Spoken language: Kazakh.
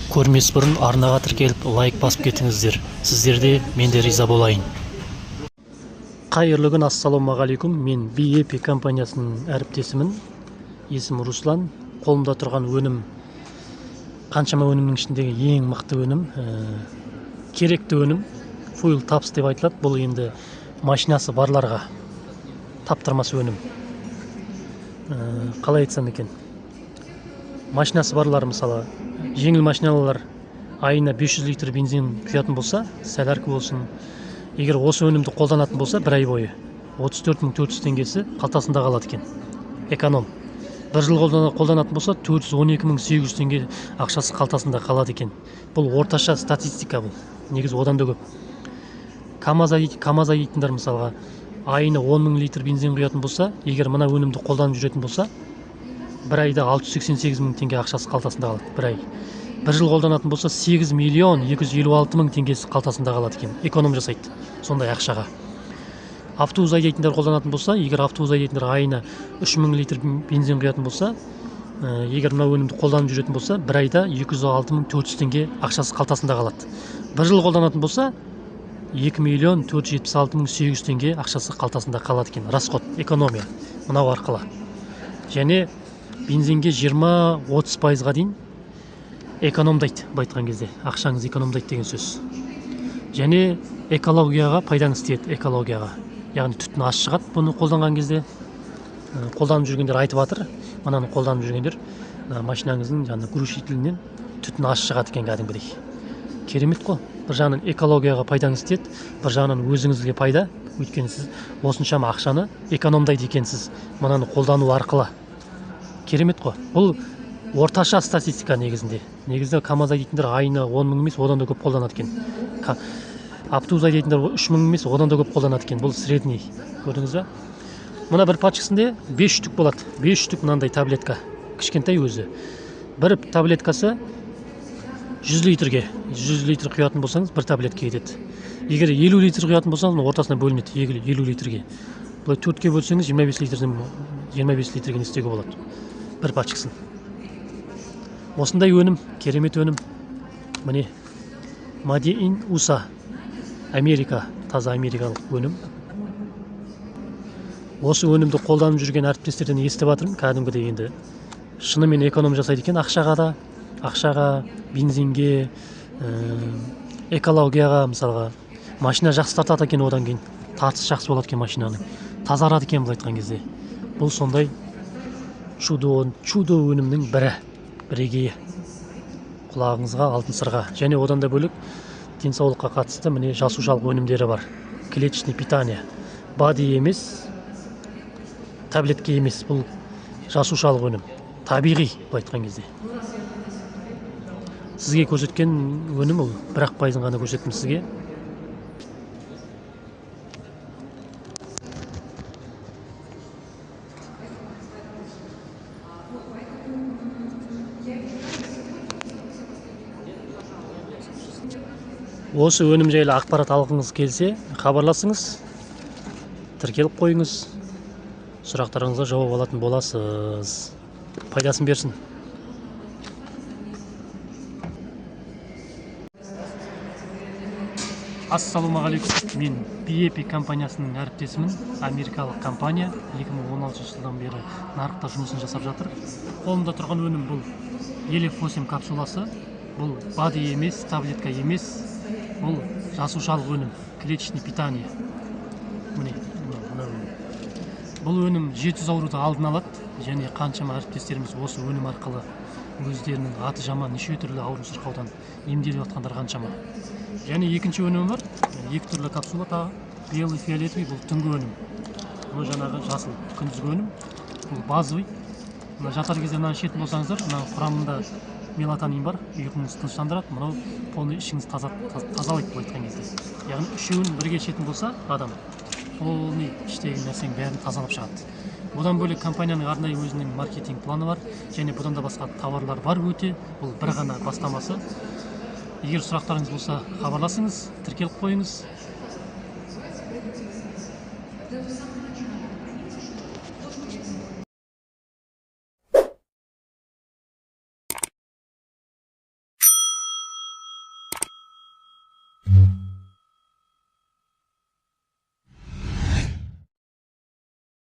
Көрмес бұрын арнаға тіркеліп, лайк басып кетіңіздер. Сіздер де, мен де риза болайын. Қайырлы күн, ассалаумағалейкум. Мен BEP компаниясының әріптесімін. Есімім Руслан. Қолымда тұрған өнім қаншама өнімнің ішіндегі ең мықты өнім, керекті өнім. Fuel Tabs деп айтылады. Бұл енді машинасы барларға таптырмас өнім. Қалай айтсам екен? Машинасы барлар, мысалы, жеңіл машиналар айына 500 литр бензин құятын болса, солярка болсын, егер осы өнімді қолданатын болса, бір ай бойы 34 400 теңгесі қалтасында қалады екен. Эконом. Бір жыл қолданатын болса, 412 800 теңге ақшасы қалтасында қалады екен. Бұл орташа статистика бұл. Негізі одан да көп. КамАЗ айдайтындар, мысалға, айына 10 000 литр бензин құятын болса, егер мына өнімді қолданып жүретін болса, бір айда 688 000 теңге ақшасы қалтасында қалады бір ай. Бір жыл қолданатын болса, 8 256 000 теңгесі қалтасында қалады екен. Эконом жасайды сондай ақшаға. Автобус айдайтындар қолданатын болса, егер автобус айдайтындар айына 3000 литр бензин құятын болса, егер мына өнімді қолданып жүретін болса, бір айда 206 400 теңге ақшасы қалтасында қалады. Бір жыл қолданатын болса, 2 476 800 теңге ақшасы қалтасында қалады екен. Расход, экономия мынау арқылы. Және бензинге жиырма-отыз пайызға дейін экономдайды, былай айтқан кезде ақшаңыз экономдайды деген сөз. Және экологияға пайдаңыз тиеді, экологияға. Яғни түтін аз шығады бұны қолданған кезде. Қолданып жүргендер айтып жатыр, мынаны қолданып жүргендер, машинаңыздың жаңағы глушителінен түтін аз шығады екен кәдімгідей. Керемет қой. Бір жағынан экологияға пайдаңыз тиеді, бір жағынан өзіңізге пайда. Өйткені сіз осыншама ақшаны экономдайды екенсіз мынаны қолдану арқылы. Керемет қой. Бұл орташа статистика негізінде. Негізінде КамАЗ айдайтындар айына 10 000 емес, одан да көп қолданады екен. Автобус айдайтындар 3000 емес, одан да көп қолданады екен. Бұл средний. Көрдіңіз бе? Мына бір пачкасында 5 штук болады. 5 штук мынандай таблетка. Кішкентай өзі. Бір таблеткасы 100 литрге. 100 литр құятын болсаңыз, бір таблетка кетеді. Егер 50 литр құятын болсаңыз, ортасына бөлінеді 50 литрге. Былай төртке бөлсеңіз, жиырма бес литрден, жиырма бес литрге не істеуге болады. Бір пачкасын. Осындай өнім, керемет өнім. Міне, Made in USA, Америка, таза америкалық өнім. Осы өнімді қолданып жүрген әріптестерден естіп жатырмын, кәдімгідей енді шынымен эконом жасайды екен ақшаға да, ақшаға, бензинге, экологияға, мысалға. Машина жақсы тартады екен одан кейін. Тартысы жақсы болады екен машинаның. Тазарады екен былай айтқан кезде. Бұл сондай чудо өнімнің бірі, бірегейі. Құлағыңызға алтын сырға. Және одан да бөлек денсаулыққа қатысты міне жасушалық өнімдері бар. Клеточный питание. Бади емес, таблетка емес, бұл жасушалық өнім. Табиғи, былай айтқан кезде. Сізге көрсеткен өнім ол, бір ақ пайызын ғана көрсеттім сізге. Осы өнім жайлы ақпарат алғыңыз келсе, хабарласыңыз, тіркеліп қойыңыз, сұрақтарыңызға жауап алатын боласыз. Пайдасын берсін. Ассалаумағалейкум. Мен BEP компаниясының әріптесімін. Америкалық компания 2016 жылдан бері нарықта жұмысын жасап жатыр. Қолымда тұрған өнім бұл Елеф 8 капсуласы. Бұл бади емес, таблетка емес. Бұл жасушалық өнім, клеточный питание. Міне, мына өнім. Бұл өнім 700 ауруды алдын алады. Және қаншама әріптестеріміз осы өнім арқылы өздерінің аты жаман неше түрлі ауру сырқаудан емделіп жатқандар қаншама. Және екінші өнімі бар, екі түрлі капсула тағы, белый, фиолетовый, бұл түнгі өнім. Мына жаңағы жасыл күндізгі өнім, бұл базовый. Мына жатар кезде мынаны ішетін болсаңыздар, мына құрамында мелатонин бар, ұйқыңызды тыныштандырады, мынау полный ішіңізді тазалайды былай айтқан кезде. Яғни үшеуін бірге ішетін болса адам полный іштегі нәрсенің бәрін тазалап шығады. Одан бөлек компанияның арнайы өзінің маркетинг планы бар, және бұдан да басқа товарлар бар өте. Бұл бір ғана бастамасы. Егер сұрақтарыңыз болса, хабарласыңыз, тіркеліп қойыңыз.